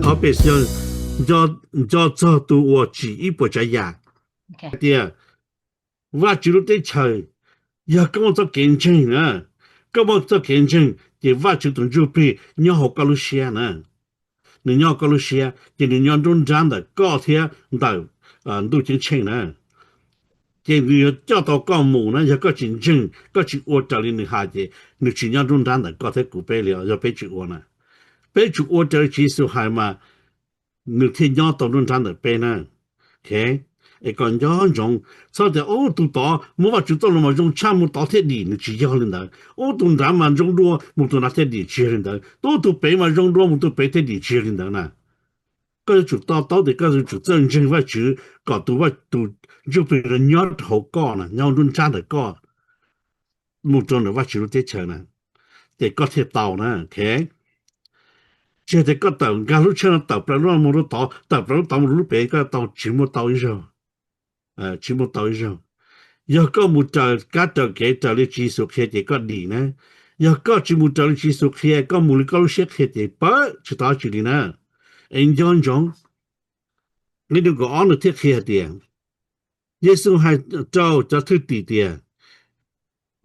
Ob peb xwm yog nco txog tus uas tsim ib puas tsav yam. Hais tias Vajtswv lub teb chaws, yog koj muaj txoj kev ntseeg na, koj muaj txoj kev ntseeg ces Vajtswv tus Ntsuj Plig nyob hauv koj lub siab na. Nws nyob hauv koj lub siab ces nws nyob nruab nrab ntawm koj thiab ntawm ntuj ceeb tsheej na. Ces nws yuav coj tau koj mus na. Yog koj tsis ntseeg, koj tsis ua raws li nws hais ces nws tsis nyob nruab nrab ntawm koj thiab kuv peb li. Yog peb tsis ua na, peb tsum ua raws li Tswv Yexus hais mas nws thiaj nyob tau nruab nrab ntawm peb na. Es koj nco ntsoov, txhob tias ub tus tod muaj Vajtswv txoj lus mas zoo tshaj, mus tod thiaj dim. Nws tsis yog li ntawd. Ub tus nrad mas zoo dua, mus tus nrad thiaj dim. Tsis yog li ntawd. Ub tus pem mas zoo dua, mus tus pem thiaj dim. Tsis yog li ntawd na. Koj yuav tsum to taub tias koj yuav tsum txawj ntseeg Vajtswv kom tus, tus Ntsuj Plig no nyob rau hauv koj na, nyob nruab nrab ntawm koj mus rau ntawm Vajtswv lub teb chaws na, ces koj thiaj tau na. Tsis hais tias koj tawm nkag lub tsheb no tawm plaws lub no mus lub tod, tawm plaws lub tod mus lub pem, koj tau tsis muaj tau ib zaug. Tsis muaj tau ib zaug. Yog koj mus raws kab raws kev raws li Tswv Yexus qhia ces koj dim na. Yog koj tsis mus raws li Tswv Yexus qhia, koj mus li koj lub siab qhia ces pab tsis tau dab tsi li na. Es nco ntsoov, nqe nees nkaum ob nws thiaj qhia hais tias, Yexus hais rau cov thwj tim tias,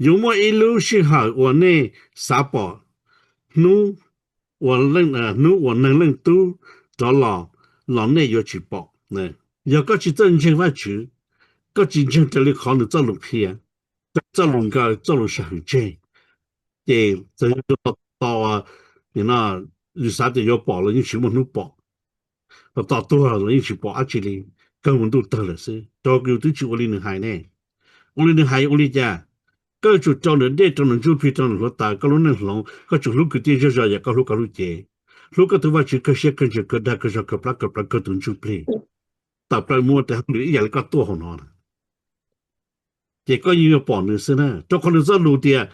yuav muaj ib lub sij hawm uas nej xav pom hnub, hnub uas Neeg Leej Tub rov los, los nej yuav tsis pom. Yog koj tsis txawj ntseeg Vajtswv, koj tsis ntseeg raws li qhov nws txoj lus qhia, txoj lus nkawd txoj lus sam hwm tseg, ces txawm yog tos, tos, yus xav tias yuav pom los yeej tsis muaj hnub pom, tos tos tuag los yeej tsis pom dab tsi li, kawg mus ntuj tawg lawm xwb, rau qhov yus twb tsis ua li nws hais ne. Ua li nws hais ua li cas? Koj yuav tsum rau ntawm dej, rau ntawm ntsuj plig, rau ntawm hluav taws koj lub neej hloov. Koj tsum hlub kwv tij zej zog yam koj hlub koj lub cev. Hlub koj tus Vajtswv kawg siab kawg ntsws kawg dag kawg zog kawg plab kawg plawv kawg tus ntsuj plig. Tawm plaws mus ua tes hauj lwm ib yam li koj tuaj hauv no. Ces koj yeej yuav pom nws xwb na, rau qhov nws txoj lus tias,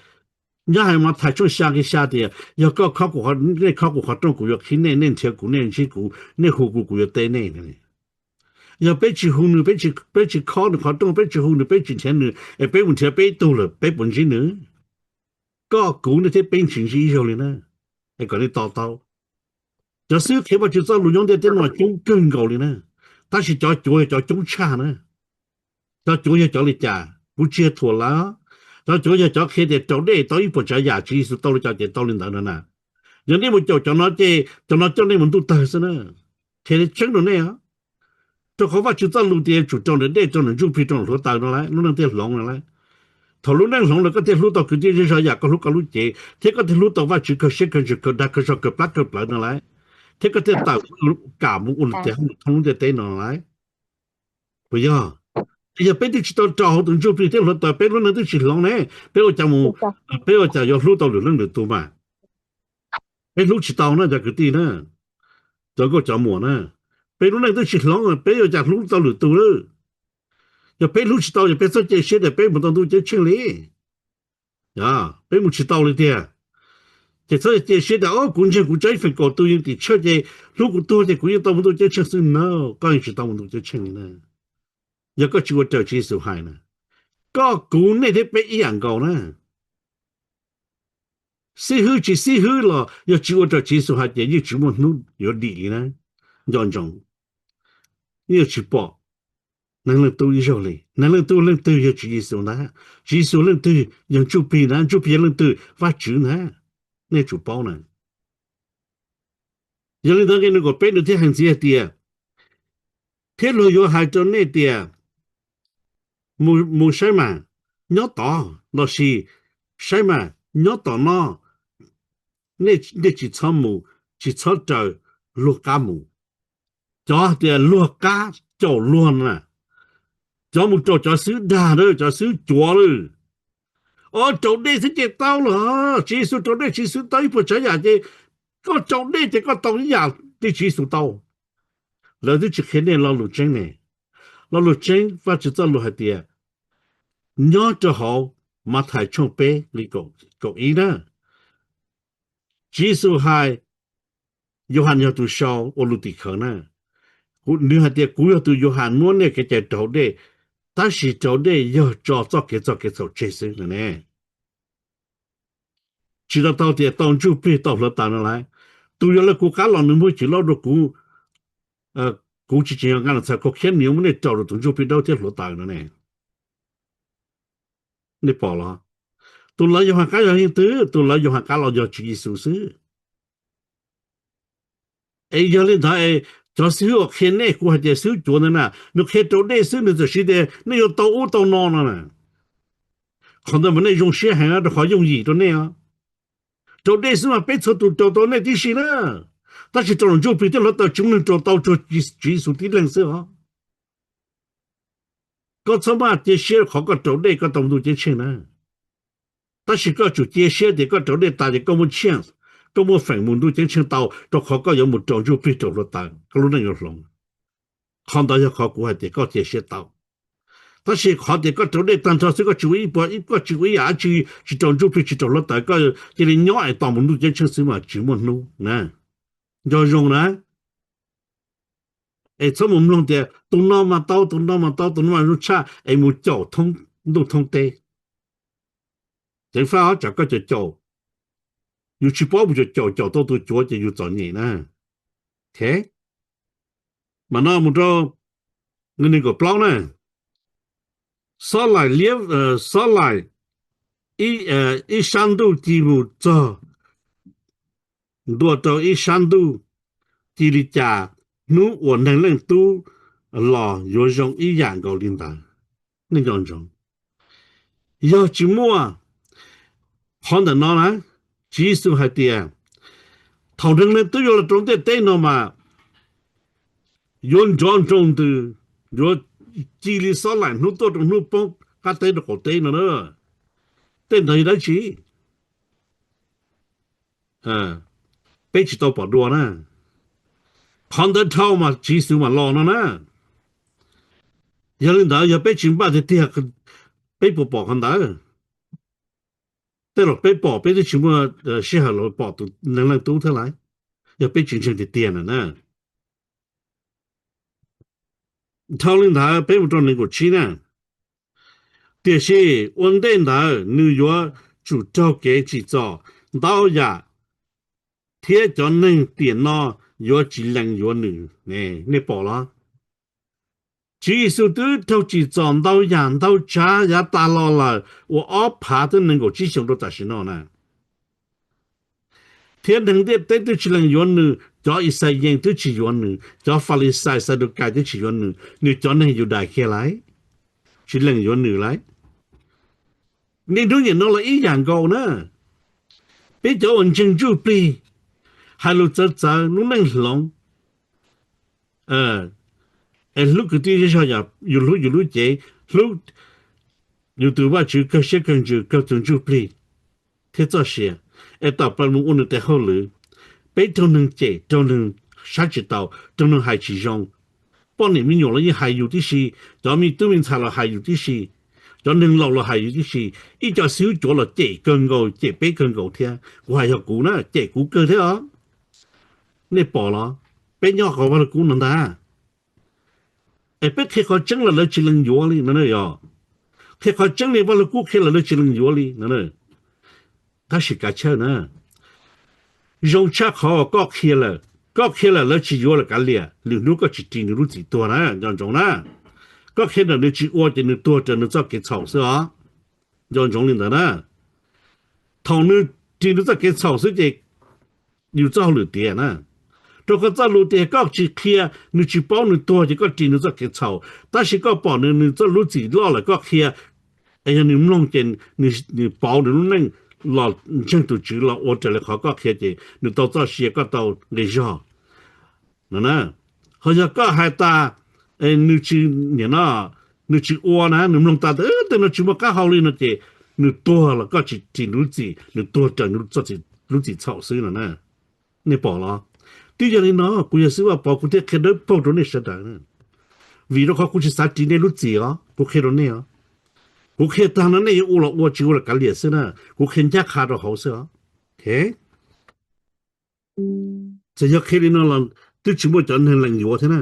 nyob hais Mathais tshooj xya nqe xya tias, yog koj khob kuv, nej khob kuv qhov rooj kuv yuav qhib nej, nej nrhiav kuv nej ntsib kuv, nej hu kuv kuv yuav teb nej. Yog peb tsis hu nws, peb tsis khob nws qhov rooj, peb tsis hu nws, peb tsis nrhiav nws es peb mus nrhiav peb ib tug lawm peb puas ntsib nws? Koj kuv nej thiab peb tsis ntsib ib zaug li na. Es kom nej to taub, cov xib hwb qhia Vajtswv txoj lus nyob ntiaj teb no coob kawg nkaus li na, tab sis cov cuav yog cov coob tshaj na. Cov cuav yog cov li cas? Kuv tsis yog thuam lawv. Cov cuav yog cov qhia tias raus dej tau ib puas tsav yam, Tswv Yexus tau li cas ces tau li ntawd no na. Yog nej mus caum cov no ces cov no coj nej mus ntuj tawg xwb na. Qhia tseeb rau nej os. Rau qhov Vajtswv txoj lus tias yuav tsum rau ntawm dej, rau ntawm ntsuj plig, rau ntawm hluav taws no lauj, lub neej thiaj hloov no lauj. Thaum lub neej hloov lawm koj thiaj hlub tau kwv tij zej zog yam koj hlub koj lub cev, thiab koj thiaj hlub tau Vajtswv kawg siab kawg ntsws kawg dag kawg zog kawg plab kawg plawv no lauj, thiab koj thiaj tawm kam mus ua lwm tiam hauj lwm thoob lub ntiaj teb no lauj. Puas yog? Yog peb twb tsis tau rau hauv tus ntsuj plig thiab hluav taws, peb lub neej twb tsis hloov ne, peb ua cas mus, peb ua cas yuav hlub tau lwm leej lwm tus mas? Peb hlub tsis tau na cov kwv tij na, cov nkauj cov muam na. Peb lub neej twb tsis hloov, peb ua cas hlub tau lwm tus lawm? Yog peb hlub tsis tau ces peb txhob cia siab tias peb mus tau ntuj ceeb tsheej li. Peb mus tsis tau li tiag. Ces txhob cia siab tias, o, kuv ntseeg kuv tso ib feem kaum tus yeej tim tshiab ces hlub kuv tuag ces kuv yeej tau mus ntuj ceeb tsheej xwb na. Koj yeej tsis tau mus ntuj ceeb tsheej li na. Yog koj tsis ua raws Tswv Yexus hais na, koj kuv nej thiab peb ib yam nkaus na. Xib hwb tsis xib hwb los yog tsis ua raws Tswv Yexus hais ces yeej tsis muaj hnub yuav dim li na. Nco ntsoov, yeej yuav tsis pom Neeg Leej Tub ib zaug li. Neeg Leej Tub leej twg? Yog Tswv Yexus ntag. Tswv Yexus leej twg? Yog ntsuj plig ntag. Ntsuj plig yog leej twg? Vajtswv ntag. Nej tsum paub na. Yog li ntawd nqe nees nkaum peb nws thiaj hais ntxiv hais tias, thiab luag yuav hais rau nej tias, mus, mus saib mas, nyob tod, lossis saib mas, nyob tom no, nej, nej tsis txhob mus, tsis txhob raws luag qab mus. Cov tias luag qab caum luag na, cov mus raug cov xib hwb dag lawm, cov xib hwb cuav lawm. O, raus dej xwb ces tau los? Tswv Yexus raus dej, Tswv Yexus tau ib puas tsav yam ces koj raus dej ces koj tau ib yam li Tswv Yexus tau. Lawv twb tsis qhia nej lo lus tseeb ne. Lo lus tseeb Vajtswv txoj lus hais tias, nyob rau hauv Mathais tshooj peb nqe kaum ib na, Tswv Yexus hais, Yauhas yog tus sau ua lus tim khawv na. Nws hais tias, kuv yog tus Yauhas muab nej kev cai raus dej, tab sis raus dej yog tso txoj kev txog kev txhaum tseg xwb no ne. Tsis tau tau tias tau ntsuj plig tau hluav taws no lauj. Tus yuav lawv kuv qab los nws muaj cim loj dua kuv, Kuv tsis tseem yog nqa los txhais khaus khiab nws yuav muab nej rau rau tus ntsuj plig dawb thiab hluav taws no ne. Nej pom los? Tus lawv yog has qab yog leej twg? Tus lawv yog has qab los yog Tswv Yexus xwb. Es yog li ntawd es cov xib hwb uas qhia nej, kuv hais tias xib hwb cuav ntawd na, nws qhia raus dej xwb, nws txawm siv tias nej yuav tau ub tau no no na. Qhov ntawd mas nej zoo siab heev rau qhov yooj yim rau nej os. Raus dej xwb mas peb txhua tus raus tau nej tib si na, tab sis raus ntsuj plig thiab hluav taws tsis muaj neeg raus tau, tsuas Tswv Yexus tib leeg xwb os. Koj txhob maj cia siab qhov koj raus dej koj tau ntuj ceeb tsheej na. Tab sis koj tsum cia siab tias koj raus dej tas ces koj muaj chance, koj muaj feem mus ntuj ceeb tsheej tau, rau qhov koj yuav mus raus ntsuj plig raus hluav taws, koj lub neej yuav hloov. Qhov ntawd yog qhov kuv hais tias koj cia siab tau. Tab sis qhov tias koj raus dej tag nrho xwb koj tsis ua ib puas, koj tsis ua ib yam dab tsi, tsis raus ntsuj plig tsis raus hluav taws, koj cia li nyob es tos mus ntuj ceeb tsheej xwb mas tsis muaj hnub na. Nco zoo na. Es txhob mus mloog tias tus no mas tau, tus no mas tau, tus no mas zoo tshaj es mus caum ntuj thoob teb. Ceev faj os, tsam koj caum caum, yus tsis paub mus caum caum, caum tau tus cuav ces yus txom nyem na. Mas no mus rau nqe nees nkaum plaub na. Xob laim liab, xob laim ib sab ntuj ci mus txog ntua rau ib sab ntuj, ci li cas hnub uas Neeg Leej Tub los yuav zoo ib yam nkaus li ntawd. Nej nco ntsoov, yog tsis muaj qhov ntawm no na, Tswv Yexus hais tias thaum Neeg Leej Tub yuav los rau ntiaj teb no mas yuav nrov nroo ntws, yuav ci li xob laim hnub tuaj rau hnub poob qab teb rau qaum teb no na. Tej ntawd yog dab tsi? Peb tsis tau pom dua na. Qhov ntawd dhau mas Tswv Yexus mam los no na. Yog li ntawd yog peb tsis npaj tiag tiag, peb puas pom qhov ntawd? Tej zaum peb pom peb twb tsis muaj sij hawm los pom tus Neeg Leej Tub thiab lauj, yog peb tsis ntseeg tiag tiag na. Dhau li ntawd peb mus rau nees nkaum tsib na. Tiam sis ua ntej ntawd nws yuav tsum raug kev tsim txom ntau yam, thiab cov neeg tiam no yuav tsis lees yuav nws. Nej pom los? Tswv Yexus twb raug tsim txom ntau yam ntau tsav yav tas los lawm uas ob phav thiab nees nkaum tsib xyoo rau tam sim no na. Thiab neeg ntiaj teb twb tsis lees yuav nws, cov Ixayees twb tsis yuav nws, cov Falixais Xadukais twb tsis yuav nws, nws cov neeg Yudais kiag lauj, tsis lees yuav nws lauj. Niaj hnub niam no los ib yam nkaus na. Peb cov uas ntseeg ntsuj plig, hais lus txawv txawv, lub neej hloov, es hlub kwv tij zej zog yam yus hlub yus lub cev, hlub yus tus Vajtswv kawg siab kawg ntsws kawg tus ntsuj plig thiab txoj sia, es tawm plaws mus ua nws tes hauj lwm. Peb raug neeg cem, raug neeg saib tsis taus, raug neeg hais tsis zoo. Poj niam me nyuam los yeej hais yus tib si, cov me tub me ntxhais los hais yus tib si, cov neeg laus los hais yus tib si, ib co xib hwb cuav los cem kawg nkaus, cem peb kawg nkaus thiab. Kuv hais yog kuv na, cem kuv kawg thiab os. Nej pom los? Peb nyob qhov vaj lug kub no ntag, es peb qhia qhov tseeb los lawv tsis lees yuav li no yog. Qhia qhov tseeb li vaj lug kub qhia los lawv tsis lees yuav li no. Tab sis kav chawj na, zoo tshaj qhov uas koj qhia lawm, koj qhia lawm lawv tsis yuav lawm kav liam, lwm hnub koj tsis ris nws lub txim tuag na, nco ntsoov na. Koj qhia ntawm nws tsis ua ces nws tuag raws nws txoj kev txhaum xwb os. Nco ntsoov li ntawd na. Thaum nws ris nws txoj kev txhaum xwb ces yus txoj hauj lwm tiav na. Rau qhov txoj lus tias koj tsis qhia, nws tsis paub nws tuag ces koj ris nws txoj kev txhaum, tab sis koj pom nws, nws txoj lub txim loj lawm koj qhia, es yog nws mloog ces nws pauv nws lub neej los ntseeg tus Tswv los ua raws li qhov koj qhia ces nws tau txoj sia koj tau nqi zog no na. Ho yog koj hais tas nws tsis, nim no nws tsis ua na, nws mloog tas tias tej no tsis muaj qab hau li no ces nws tuag los koj tsis ris nws lub txim, nws tuag raws nws lub txim txhaum xwb no na. Nej pom los? Twb yog li no kuv yog xib hwb Vaj Pov kuv thiaj qhia dawb paug rau nej sawv daws na. Vim rau qhov kuv tsis xav ris nej lub txim os, kuv qhia rau nej os. Kuv qhia tag no nej yuav ua los ua, tsis ua los kav liam xwb na, kuv qhia ncaj qha rau hauv xwb os. Txawm yog qhia li no los twb tsis muaj cov neeg lees yuav thiab na.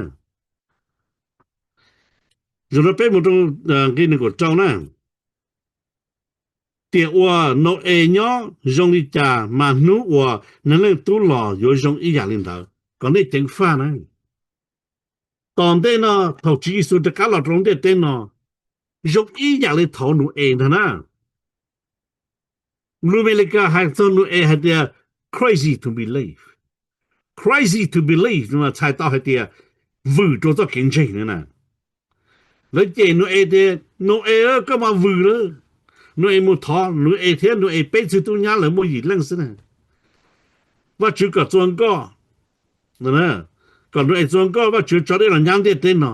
Zaum no peb mus rau nqe nees nkaum rau na. Tiam uas Nau-es nyob zoo li cas mas hnub uas Neeg Leej Tub los yuav zoo ib yam li ntawd. Kom nej ceev faj na. Tom ntej no thaum Tswv Yexus rov qab los rau ntiaj teb no, zoo ib yam li thaum Nau-es ntag na. Lus Amelikas hais txog Nau-es hais tias crazy to believe. Crazy to believe no txhais tau hais tias vwm rau txoj kev ntseeg na. Lawv cem Nau-es tias, Nau-es, koj mas vwm lawm. Nau-es mus thov, Nau-es thiab Nau-es peb txwg tub nyab lawv muaj yim leej xwb na. Vajtswv kom txua nkoj, kom Nau-es txua nkoj, Vajtswv tso dej los nyab ntiaj teb no.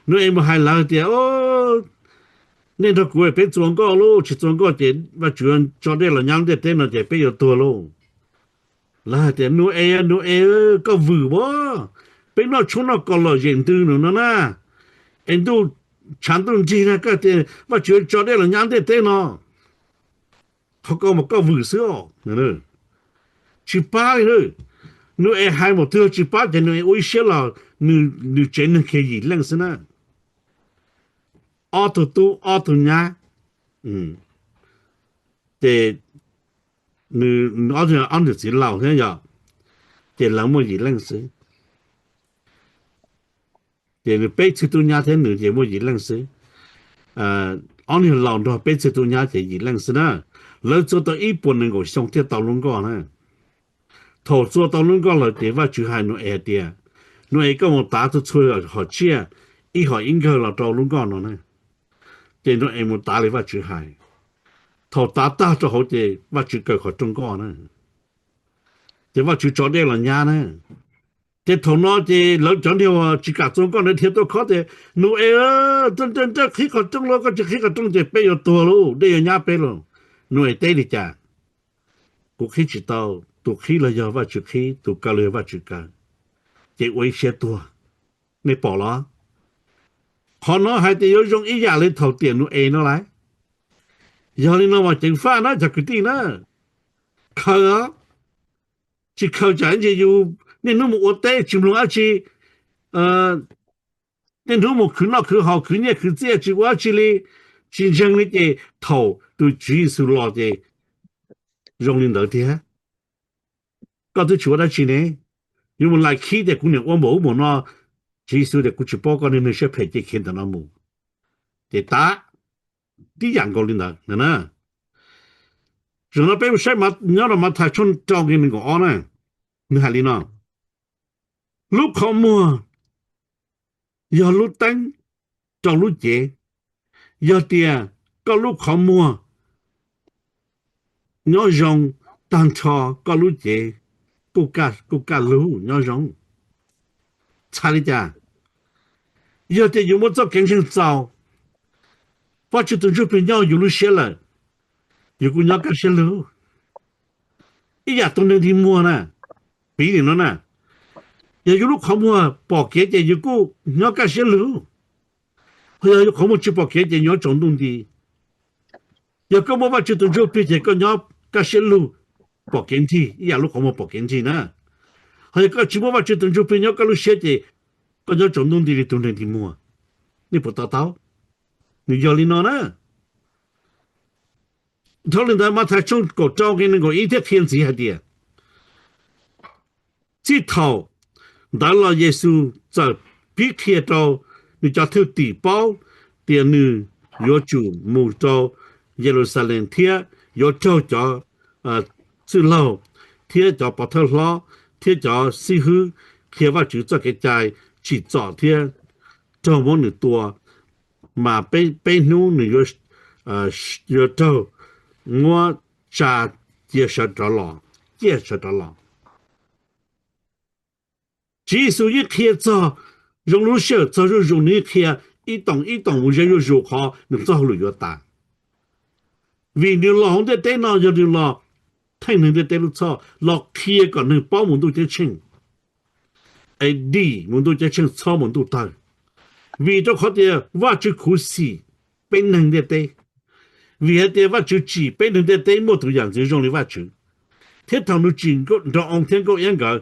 Nau-es mus hais lawv tias, Nej nrog kuv peb txua nkoj lauj, tsis txua nkoj ces Vajtswv tso dej los nyab ntiaj teb no ces peb yuav tuag lauj. Lawv hais tias, Nau-es, Nau-es, koj vwm as, peb noj tshoob noj kos lom zem ntws no na, es ntuj tshav ntuj nrig na, koj tias Vajtswv tso dej los nyab ntiaj teb no, qhov ko mas koj vwm xwb os. Tsis pab li. Nau-es hais npaum twg tsis pab ces Nau-es ua ib siab los nws tsev neeg kiag yim leej xwb na. Ob tug tub ob tug nyab, ces nws ob niag txiv laus thiab yom, ces lawv muaj yim leej xwb. Ces nws peb txwg tub nyab thiab nws ces muaj yim leej xwb. Ob niag laus nrog peb txwg tub nyab ces yim leej xwb na. Lawv txua tau ib puas nees nkaum xyoo thiaj tau lub nkoj na. Thaum txua tau lub nkoj lawm ces Vajtswv hais Nau-es hais tias, Nau-es, koj mus tav txhua txhua hom tsiaj ib hom ib nkawg los rau lub nkoj no na. Ces Nau-es mus tav li Vajtswv hais. Thaum tav tag rau hauv ces Vajtswv kaw qhov rooj nkoj na. Ces Vajtswv tso dej los nyab na. Ces thaum no ces lawv cov niag uas tsis kam txua nkoj ntawd dhia tuaj khob tias, Nau-es, nrawj nrawj qhib qhov rooj los, koj tsis qhib qhov rooj ces peb yuav tuag lauj, dej yuav nyab peb lauj. Nau-es teb li cas? Kuv qhib tsis tau, tus qhib los yog Vajtswv qhib, tus kaw los yog Vajtswv kaw, ces ua ib siab tuag. Nej pom los? Qhov no hais tias yuav zoo ib yam li thaum tiam Nau-es no lauj. Yog li no mas ceev faj na cov kwv tij na, khaws os, tsis khaws tsam ntsis yus niaj hnub mus ua teb tsis mloog dab tsi, niaj hnub mus khwv noj khwv haus khwv nyiaj khwv txiaj tsis ua dab tsi li, tsis ntseeg li ces thaum tus Tswv Yexus los ces zoo li ntawd tiag. Koj twb tsis ua dab tsi ne, yuav mus lais khib tias kuv niam ua npaum ub npaum no, Tswv Yexus tias kuv tsis paub koj, niag neeg siab phem, cia khiav ntawm no mus. Ces tab, tib yam nkaus li ntawd na. Zaum no peb mus saib nyob rau Mathais tshooj rau nqe nees nkaum ob na, nws hais li no: Lub qhov muag yog lub teeb rau lub cev. Yog tias koj lub qhov muag nyob zoo, tag nrho koj lub cev kuj kaj lug nyob zoo. Txhais li cas? Yog tias yus muaj txoj kev ntseeg txaus, Vajtswv tus Ntsuj Plig nyob yus lub siab lawm, yus kuj nyob kaj siab lug ib yam tus neeg dig muag na. Piv li no na, yog yus lub qhov muag pom kev ces yus kuj nyob kaj siab lug, ho yog yus qhov muag tsis pom kev ces nyob tsaus ntuj nti. Yog koj muaj Vajtswv tus Ntsuj Plig ces koj nyob kaj siab lug, pom kev nrig ib yam lub qhov muag pom kev nrig na. Ho yog koj tsis muaj Vajtswv tus Ntsuj Plig nyob koj lub siab ces koj nyob tsaus ntuj nti li tus neeg dig muag. Nej puas to taub? Nws yog li no na. Dhau li ntawd Mathais tshooj kaum rau nqe nees nkaum ib thiaj qhia ntxiv hais tias, txij thaum ntawd los Yexus txawm pib qhia rau nws cov thwj tim paub tias nws yuav tsum mus rau Yeluxalees thiab yuav raug cov txwj laug thiab cov pov thawj hlob thiab cov xib hwb qhia Vajtswv txoj kev cai tsim txom thiab raug muab nws tua, mas peb hnub nws yuav raug muab tsa cia sawv rov los, ciaj sawv rov los. Tswv Yexus yeej qhia txog zoo lub sij hawm txog zuj zus, nws yeej qhia ib toom ib toom mus ze zuj zus qhov nws txoj hauj lwm yuav tas. Vim nws los hauv ntiaj teb no yog nws los theej neeg ntiaj teb lub txhoj, los qhia kom neeg paub mus ntuj ceeb tsheej, es dim mus ntuj ceeb tsheej txhob mus ntuj tawg. Vim rau qhov tias Vajtswv khuv xim peb neeg ntiaj teb, vim hais tias Vajtswv tsim peb neeg ntiaj teb muaj tus yam ntxwv zoo li Vajtswv, thiab thaum nws tsim nrog oo thiab nkauj iab nkawd,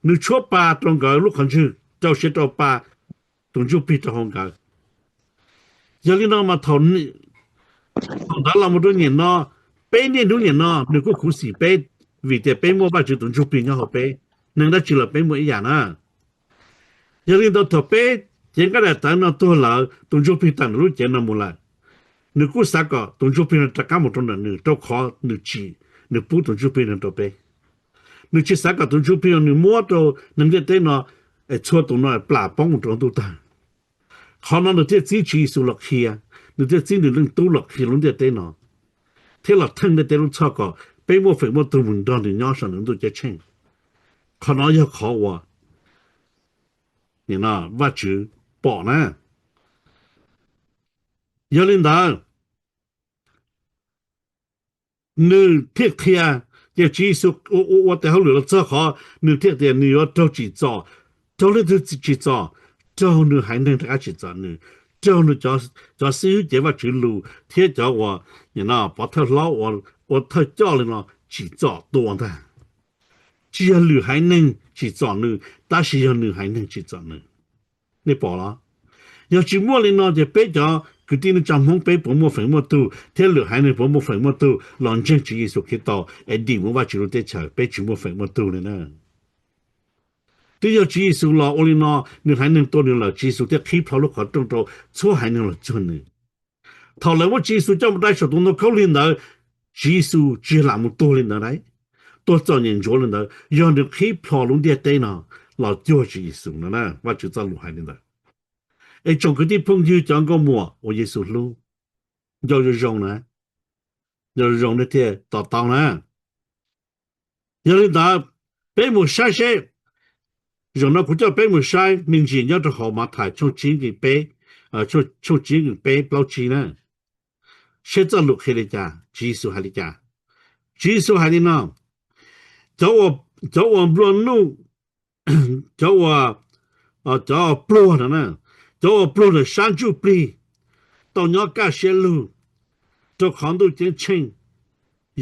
nws tshuab pa rau nkawd lub qhov ntswg, rau siav rau pa tus ntsuj plig rau hauv nkawd. Yog li no mas thaum ntawd los mus rau niaj no, peb niaj hnub niaj no nws kuj khuv xim peb, vim tias peb muaj Vajtswv tus ntsuj plig nyob hauv peb. Neeg dab tsi los peb muaj ib yam na. Yog li ntawd thaum peb cev nqaij daim tawv no tuag lawm, tus ntsuj plig tawm ntawm lub cev no mus lawm, nws kuj xav kom tus ntsuj plig no rov qab mus rau ntawm nws, rau qhov nws tsim, nws pub tus ntsuj plig no rau peb. Nws tsis xav kom tus ntsuj plig no nws muab rau neeg ntiaj teb no, es txhua tus no plam poob mus rau ntuj tawg. Qhov no nws thiaj txib Tswv Yexus los qhia, nws thiaj txib nws Leej Tub los qhia lub ntiaj teb no, thiab los theej ntiaj teb lub txhoj kom peb muaj feem muaj tug mus nrog nws nyob saum nws ntuj ceeb tsheej. Qhov no yog qhov uas Vajtswv pom na. Yog li ntawd, nws thiaj qhia, ces Tswv Yexus ua ua ua tes hauj lwm los txog qhov nws thiaj tias nws yuav raug tsim txom, raug leej twg tsim txom, raug nws haiv neeg rov qab tsim txom nws, raug nws cov xib hwb cev Vajtswv lus thiab cov uas pov thawj hlob ua thawj coj li no tsim txom tua ntag. Tsis yog lwm haiv neeg tsim txom nws, tab sis yog nws haiv neeg tsim txom nws. Nej pom los? Yog tsis muaj li no ces peb cov kwv tij neej tsa Hmoob peb puas muaj feem muaj tug thiab lwm haiv neeg puas muaj feem muaj tug los ntseeg Tswv Yexus Khetos es dim mus Vajtswv lub teb chaws? Peb tsis muaj feem muaj tug li na. Twb yog Tswv Yexus los ua li no, nws haiv neeg tua nws lawm, Tswv Yexus thiaj qhib plho lub qhov rooj rau txhua haiv neeg los cuag nws. Thaum lawv muab Tswv Yexus coj mus dai saum tus ntoo khaub lig ntawd, Tswv Yexus tsis lam mus tuag li ntawd lauj, tuag txom nyem ntsuav li ntawd, yog nws qhib plho lub ntiaj teb no los cuag Tswv Yexus no na, Vajtswv txoj lus hais li ntawd. Es tsoom kwv tij phooj ywg cov nkauj muam uas Yexus hlub, nco zoo zoo na, nco zoo zoo nej thiaj to taub na. Yog li ntawd, peb mus saib seb, zaum no kuv coj peb mus saib me ntsis nyob rau hauv Mathais tshooj tsib nqe peb, tshooj tsib nqe peb plaub tsib na, seb txoj lus qhia li cas, Tswv Yexus hais li cas. Tswv Yexus hais li no: Cov uas nplua nuj, cov uas, cov pluag no, cov uas pluag ntawm sab ntsuj plig tau nyob kaj siab lug, rau qhov ntuj ceeb tsheej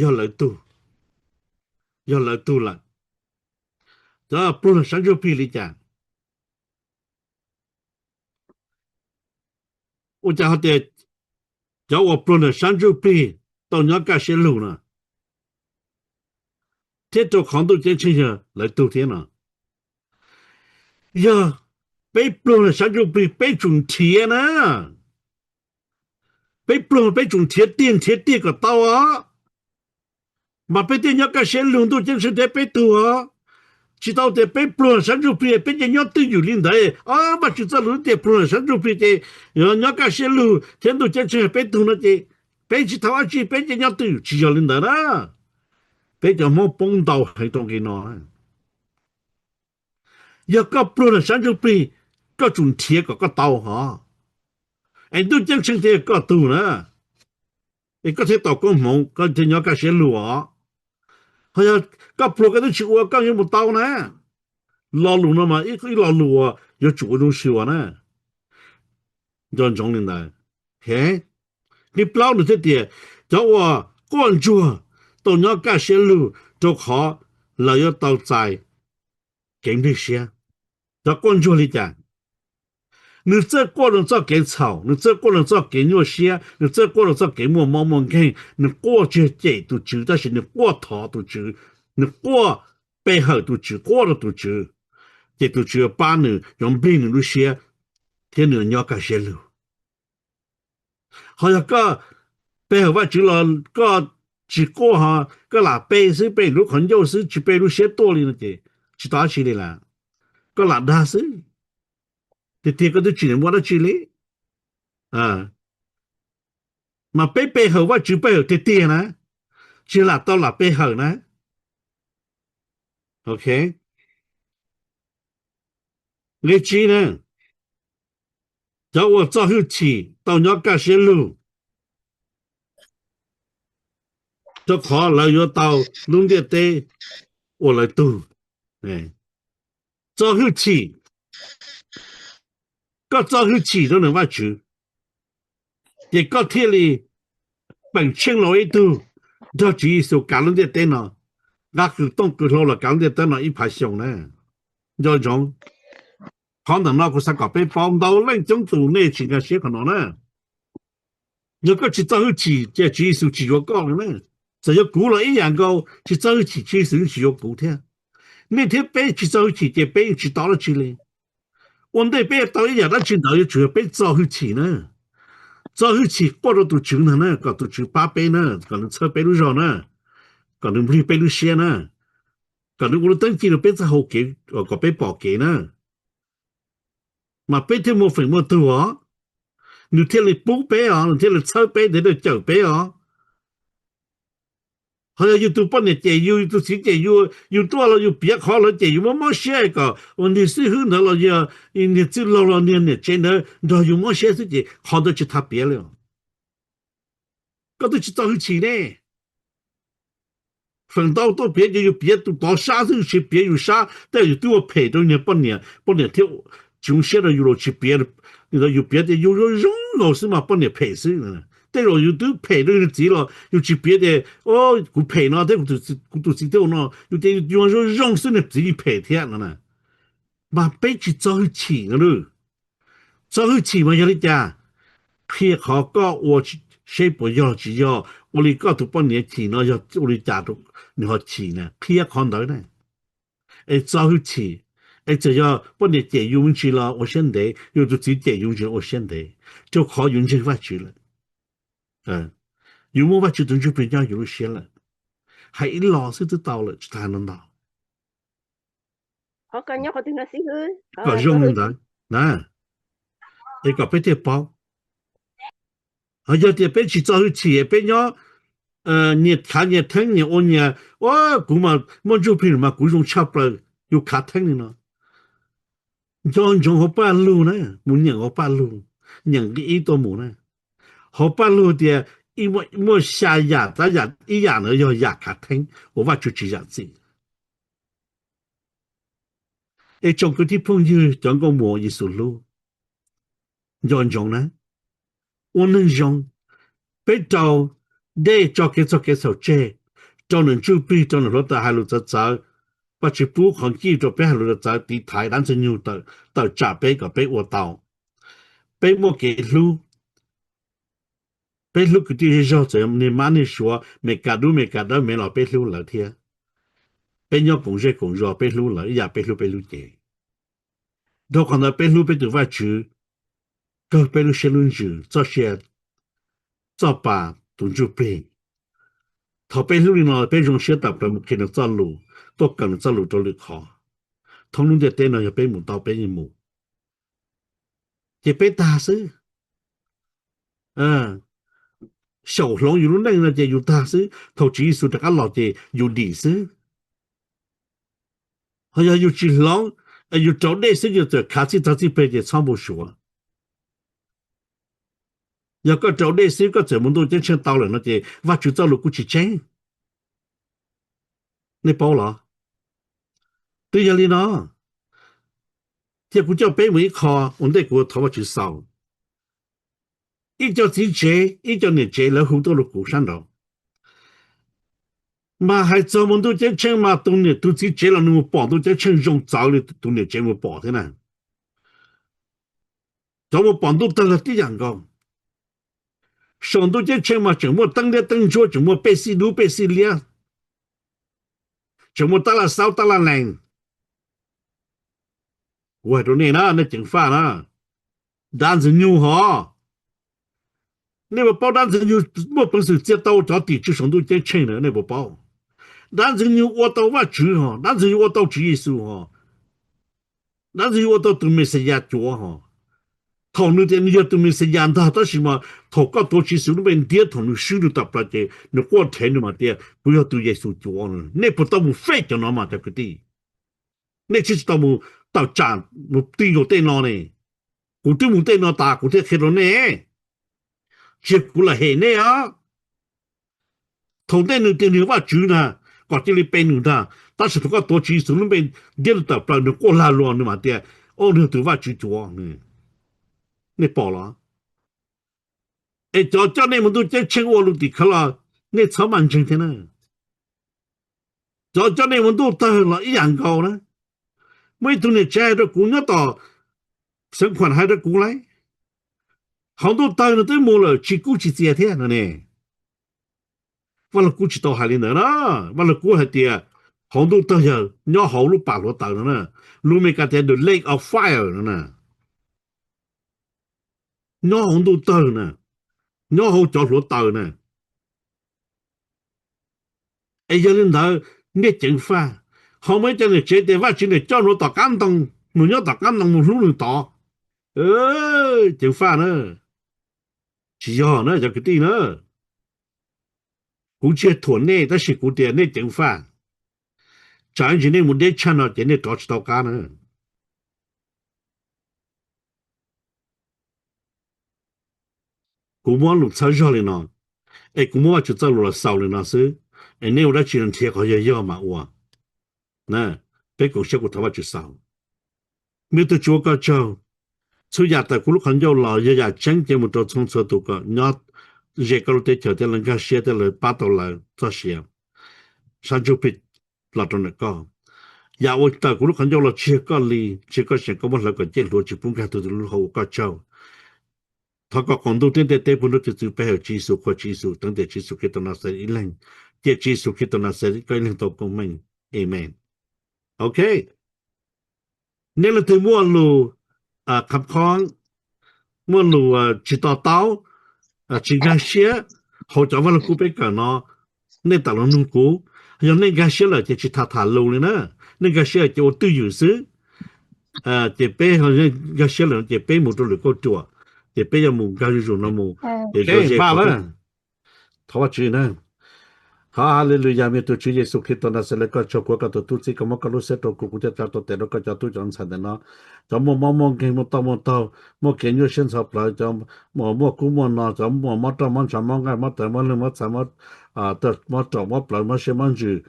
yog lawv tug, yog lawv tug lawm. Cov pluag ntawm sab ntsuj plig li cas? Ua cas ho tias cov uas pluag ntawm sab ntsuj plig tau nyob kaj siab lug no, thiab rau qhov ntuj ceeb tsheej yog lawv tug thiab no? Yog peb pluag ntawm sab ntsuj plig peb tsum nrhiav na. Peb pluag peb tsum nrhiav tiag nrhiav tiag kom tau os, mas peb thiaj nyob kaj siab lug ntuj ceeb tsheej thiab peb tug os. Tsis tau tias peb pluag sab ntsuj plig peb ces nyob twj ywm li ntawd os. Vajtswv txoj lus tias pluag sab ntsuj plig ces nyob kaj siab lug thiab ntuj ceeb tsheej peb tug no ces peb tsis tau dab tsi peb ces nyob twj ywm. Tsis yog li ntawd na. Peb cov Hmoob poob ntau heev rau nqe no. Yog koj pluag ntawm sab ntsuj plig, koj tsum nrhiav kom koj tau hos, es ntuj ceeb tsheej thiaj yog koj tug na, es koj thiaj tau koob hmoov koj thiaj nyob kaj siab lug os. Ho yog koj pluag koj twb tsis ua koj yuav mus tau na. Lo lus no mas ib lo lus uas yuav tsum ua zoo siab ua na. Nco ntsoov li ntawd. Nqe plaub nws thiaj tias cov uas quaj ntsuag tau nyob kaj siab lug rau qhov lawv yuav tau txais kev nplij siab. Cov quaj ntsuag li cas? Nws txawj quaj rau txoj kev txhaum, nws txawj quaj rau txoj kev nyuaj siab, nws txawj quaj rau txoj kev muaj mob muaj nkeeg, nws quaj tsis yog cem tus Tswv tab sis nws quaj thov tus Tswv, nws quaj pe hawm tus Tswv, quaj rau tus Tswv, ces tus Tswv yuav pab nws, yuav nplij nws lub siab thiab nws yuav nyob kaj siab lug. Ho yog koj pe hawm Vajtswv los koj tsis quaj, ho koj lam pe xwb, pe lub qhov ncauj xwb tsis pe lub siab tuaj li no ces tsis tau dab tsi li lawm. Koj lam dag xwb, tiag tiag koj twb tsis muaj dab tsi li. Mas peb pe hawm Vajtswv pe hawm tiag tiag na, tsis lam tau lam pe hawm na. Ok, nqe tsib na, cov uas txo hwj chim tau nyob kaj siab lug, rau qhov lawv yuav tau lub ntiaj teb ua lawv tug. Txo hwj chim, koj txo hwj chim rau nws Vajtswv, ces koj thiaj li peem tsheej los ib tug nrog Tswv Yexus kav lub ntiaj teb no, nqa qws tooj qws hlau los kav lub ntiaj teb no ib phav xyoo na. Nco ntsoov, qhov ntawm no kuv xav kom peb paub, ntau leej coob tus nej tsis nkag siab qhov no na. Yog koj tsis txo hwj chim ces Tswv Yexus tsis yuav koj li na. Txawm yog kuv los ib yam nkaus, tsis txo hwj chim Tswv Yexus yeej tsis yuav kuv thiab. Nej thiab peb tsis txo hwj chim ces peb yeej tsis tau dab tsi li. Ua ntej peb tau ib yam dab tsi ntawd yuav tsum yog peb txo hwj chim na. Txo hwj chim quaj rau tus Tswv ntag na, kom tus Tswv pab peb na, kom nws txhawb peb lub zog na, kom nws nplig peb lub siab na, kom nws ua lub teeb ci rau peb txoj hau kev, kom peb pom kev na. Mas peb thiaj muaj feem muaj tug os, nws thiaj li pub peb os, nws thiaj li txhawb peb, nws thiaj cawm peb os. Ho yog yus tus poj niam cem yus, yus tus txiv cem yus, yus tuaj los yus piav qhov lawv cem yus mob mob siab kom ua niag xib hwb ntawd los yog niag txwj laug los niag niam tsev ntawd nrog yus mob siab xwb ces qhov ntawd tsis tas piav li os. Koj twb tsis txo hwj chim ne. Feem ntau tuaj piav ces yus piav tus tod sab xwb, yus tsis piav yus sab, tej zaum yus twb ua phem rau niag poj niam, poj niam thiaj tsis zoo siab rau yus los tsis piav. Yus piav tias yus zoo zoo nkaus xwb mas poj niam phem xwb. Tej zaum yus twb phem rau niag txiv los yus tsis piav tias kuv phem no thiab kuv tus txiv thiaj ua no, yus tias yus zoo zoo xwb niag txiv yeej phem thiab no na. Mas peb tsis txo hwj chim no. Txo hwj chim mas yog li cas? Qhia qhov koj ua seb puas yog tsis yog, ua li koj tus poj niam chim no yog ua li cas rau nws ho chim na, qhia qhov ntawd na. Es txo hwj chim, es txawm yog poj niam cem yus me ntsis los ua siab ntev, yus tus txiv cem yus me ntsis los ua siab ntev, rau qhov yus ntseeg Vajtswv lawm. Yus muaj Vajtswv tus Ntsuj Plig nyob yus lub siab lawm. Hais ib los xwb twb tau lawm, tsis tas hais no ntau. Kom zoo li ntawd na, es kom peb thiaj paub. Ho yog tias peb tsis txo hwj chim, peb nyob nyias khav nyias theeb, nyias ua nyias, ua kuv mas muaj Ntsuj Plig mas kuv zoo tshaj plaws, yus khav theeb li no. Nco ntsoov hauv Paj Lug na, mus nyeem hauv Paj Lug, nyeem nqe ib tuaj mus na. Hauv Paj Lug tias muaj xya yam, tab yam ib yam ntawd yog yam khav theeb uas Vajtswv tsis zam txim. Es tsoom kwv tij phooj ywg cov nkauj muam Yexus hlub, nco ntsoov na, ua neeg zoo, peb rau dej tso kev txog kev txhaum tseg, rau nws Ntsuj Plig, rau nws hluav taws hais lus txawv txawv. Vajtswv pub qhov ncij rau peb hais lus txawv txawv tiv thaiv dab Ntxwg Nyoog tawm tsam peb kom peb ua tau. Peb muaj kev hlub, peb hlub kwv tij zej zog, txawm niag mab niag suav, Meskas dub Meskas dawb me los peb hlub lawv thiab. Peb nyob koom zej koom zos peb hlub lawv ib yam peb hlub peb lub cev. Dhau qhov ntawd peb hlub peb tus Vajtswv, kawg peb lub siab lub ntsws, txoj sia, txoj pa, tus Ntsuj Plig. Thaum peb hlub li no peb zoo siab tawm plaws mus qhia nws txoj lus, tuaj kawm nws txoj lus rau lwm qhov. Thoob lub ntiaj teb no yog peb mus tau peb yeej mus, ces peb tag xwb. Xyaum hloov yus lub neej no ces yus tag xwb, thaum Tswv Yexus rov qab los ces yus dim xwb. Ho yog yus tsis hloov, yus raus dej xwb, yus txawm khav txhij txog txhij peg ces txhob npau suav. Yog koj raus dej xwb koj txawm mus ntuj ceeb tsheej tau lawm no ces Vajtswv txoj lus kuj tsis tseeb. Nej paub los? Twb yog li no, thiab kuv coj peb mus ib qho ua ntej kuv thov Vajtswv xaus. Ib co txiv tsev, ib co niam tsev lawv hu tuaj rau kuv sab nraud, mas hais txog mus ntuj ceeb tsheej mas tus niam tus txiv tsev los nws mus pom ntuj ceeb tsheej zoo txawv li tus niam tsev mus pom thiab na. Cov mus pom ntuj tawg los tib yam nkaus. Saum ntuj ceeb tsheej mas tseem muaj teeb liab teeb ntsuab, tseem muaj pej xij dub pej xij liab, tseem muaj tab laj xaub tab laj lees. Kuv hais rau nej na, nej ceev faj na, dab Ntxwg Nyoog hos. Nej puas paub dab Ntxwg Nyoog muaj peev xwm txia tau cov tim tswv saum ntuj ceeb tsheej na, nej puas paub? Dab Ntxwg Nyoog ua tau Vajtswv hos, dab Ntxwg Nyoog ua tau Tswv Yexus hos, dab Ntxwg Nyoog ua tau tus Mexiyas cuav hos. Thaum nws tias nws yog tus Mexiyas ntag, tab sis mas thaum koj tuav Tswv Yexus lub npe ntiab, thaum nws swb nws tawm plaws ces nws quaj rhev nws mas tias kuv yog tus Yexus cuav. Nej puas tau mus fej cov no mas cov kwv tij? Nej tsis tau mus tawm tsam mus ti nkaus tej no ne. Kuv twb mus tej no tas kuv thiaj qhia rau nej, tsis yog kuv lam hem nej os. Thaum ntej nws tias nws yog Vajtswv ntag, kom cia li pe nws ntag, tab sis thaum koj tuav Tswv Yexus lub npe ntiab nws tawm plaws nws quaj lag luag nws mas tias, o, nws yog tus Vajtswv cuav. Nej pom los? Es cov coj nej mus ntuj ceeb tsheej ua lus tim khawv los nej txhob maj ntseeg thiab na. Cov coj nej mus ntuj tawg los ib yam nkaus na. Muaj ib tug niam tsev hais rau kuv nyob tom Xeev Khuam hais rau kuv lauj, hauv ntuj tawg nws twb mus lawm tsis kub tsis txias thiab no ne. Vaj Lug Kub tsis tau hais li ntawd na. Vaj Lug Kub hais tias hauv ntuj tawg yog nyob hauv lub pas hluav taws no na, lus Meskas tias the lake of fire no na. nyob hauv ntuj tawg na, nyob hauv cov hluav taws na. Es yog li ntawd, nej ceev faj, ho muaj ib co niam tsev tias Vajtswv niam coj nws tom qab ntoo, nws nyob tom qab ntoo mus hlub nws tod. Ceev faj na, tsis yog na cov kwv tij na. Kuv tsis thuam nej tab sis kuv tias nej ceev faj, tsam ib ntsis nej mus deb tshaj no ces nej rov tsis tau qab na. Kuv muab lus txhawb zog li no, es kuv muab Vajtswv txoj lus los xaus li no xwb, es nej ua dab tsi nrhiav qhov yog yog mas ua. Peb koom siab kuv thov Vajtswv xaus. Me tug Tswv ua koj tsaug, txhua yam tawm kuv lub qhov ncauj los yog yam tseeb cev mus rau txhua txhua tus kom nyob ze koj lub teb chaws thiab lawv nkag siab thiab lawv pab tau lawv txoj sia, sab ntsuj plig los rau ntawm koj. Yam uas tawm kuv lub qhov ncauj los tsis yog koj li, tsis yog koj seem, koj muab hlawv kom ciaj hluav tsis pub nkag tug twg lub hauv, ua koj tsaug. Thov kom qaum ntuj thiab ntiaj teb puag nrog Tswv Txwv pe hawm Tswv Yexus, qhuas Tswv Yexus, teev tiam Tswv Yexus Khetos Naxales ib leeg, cia Tswv Yexus Khetos Naxales koj ib leeg tau koob meej. Amees. Ok. Nej leej twg muaj lus kham khoob, muaj lus tsis to taub, tsis nkag siab hauv cov vaj lug kub peb kawm no, nej tawm los nug kuv. Yog nej nkag siab lawm ces tsis tham tham lus li na, nej nkag siab lawm ces ua twj ywm xwb. Ces peb nkag siab lawm ces peb mus rau lwm kauj ruam, ces peb yuav mus nkag zuj zus no mus, ces zoo ze. Thov Vajtswv na. Thov Haleluyas, me tug Tswv Yexus Khetos Naxales, koj tsaug, kuv ua koj tus tub txib, koj muab koj lub siab rau kuv, kuv thiaj tsa tau tes rau koj cov tub cov ntxhais ntawm no. Cov muaj mob muaj nkeeg, muaj toj muaj taug, muaj kev nyuaj siab ntxhov plawv, cov muaj kub muaj no, cov muaj mob roj mob ntsha, mob nqaij mob tawv, mob leeg mob txha, mob raum mob plawv, mob siab mob ntsws.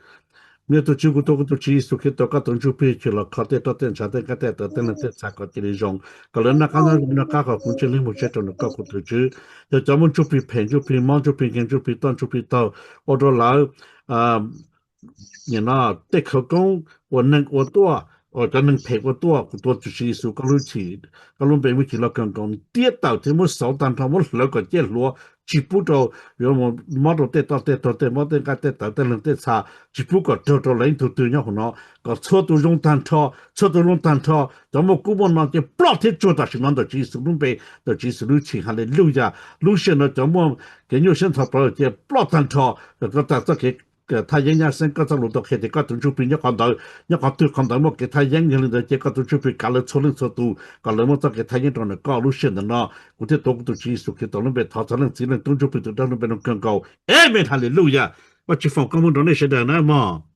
Me tug Tswv, kuv tuav kuv tus Tswv Yexus Khetos, koj tus Ntsuj Plig chwv los kho tej roj tej ntsha tej nqaij tej tawv tej leeg tej txha kom cia li zoo, kom lawv noj qab nyob zoo, noj qab kom kuv ntsej leeg mus tsheb rau ntawm koj kuv tus Tswv. Yog cov muaj ntsuj plig phem, ntsuj plig mob, ntsuj plig nkeeg, ntsuj plig toj, ntsuj plig taug, ua rau lawv tej khawv koob uas neeg ua tuaj, uas cov neeg phem ua tuaj, kuv tuav tus Tswv Yexus koj lub chim, koj lub npe muaj chim loj kawg nkaus, ntiab tawm thiab muab xauv tag nrho, muab hlawv kom ciaj hluav, tsis pub rau yuav mus mob rau tej toj tej taug tej mob tej nqaij tej tawv tej leeg tej txha, tsis pub kom raug rau lawv ib tug twg nyob hauv no, kom txhua tus zoo tag nrho, txhua tus zoo tag nrho, cov muaj kub muaj no ces ploj thiab tsuag tam sim no ntawm Tswv Yexus lub npe, ntawm Tswv Yexus lub chim. Haleluyas. Lub sij hawm no cov muaj kev nyuaj siab ntxhov plawv ces ploj tag nrho, kom koj txoj kev thaj yeeb nyab xeeb, koj txoj lus tau qhia tias koj tus Ntsuj Plig nyob qhov ntawd, nyob qhov twg qhov ntawd muaj kev thaj yeeb, yog li ntawd ces koj tus Ntsuj Plig kav lawv txhua leej txhua tus kom lawv muaj txoj kev thaj yeeb rau ntawm koj. Lub sij hawm ntawm no kuv thiaj tuav kuv tus Tswv Yexus Khetos lub npe thov txog Leej Txiv Leej Tub Ntsuj Plig tus dawb lub npe nrog kawg nkaus. Amees. Haleluyas. Vajtswv foom koob hmoov rau nej sawv daws na mog.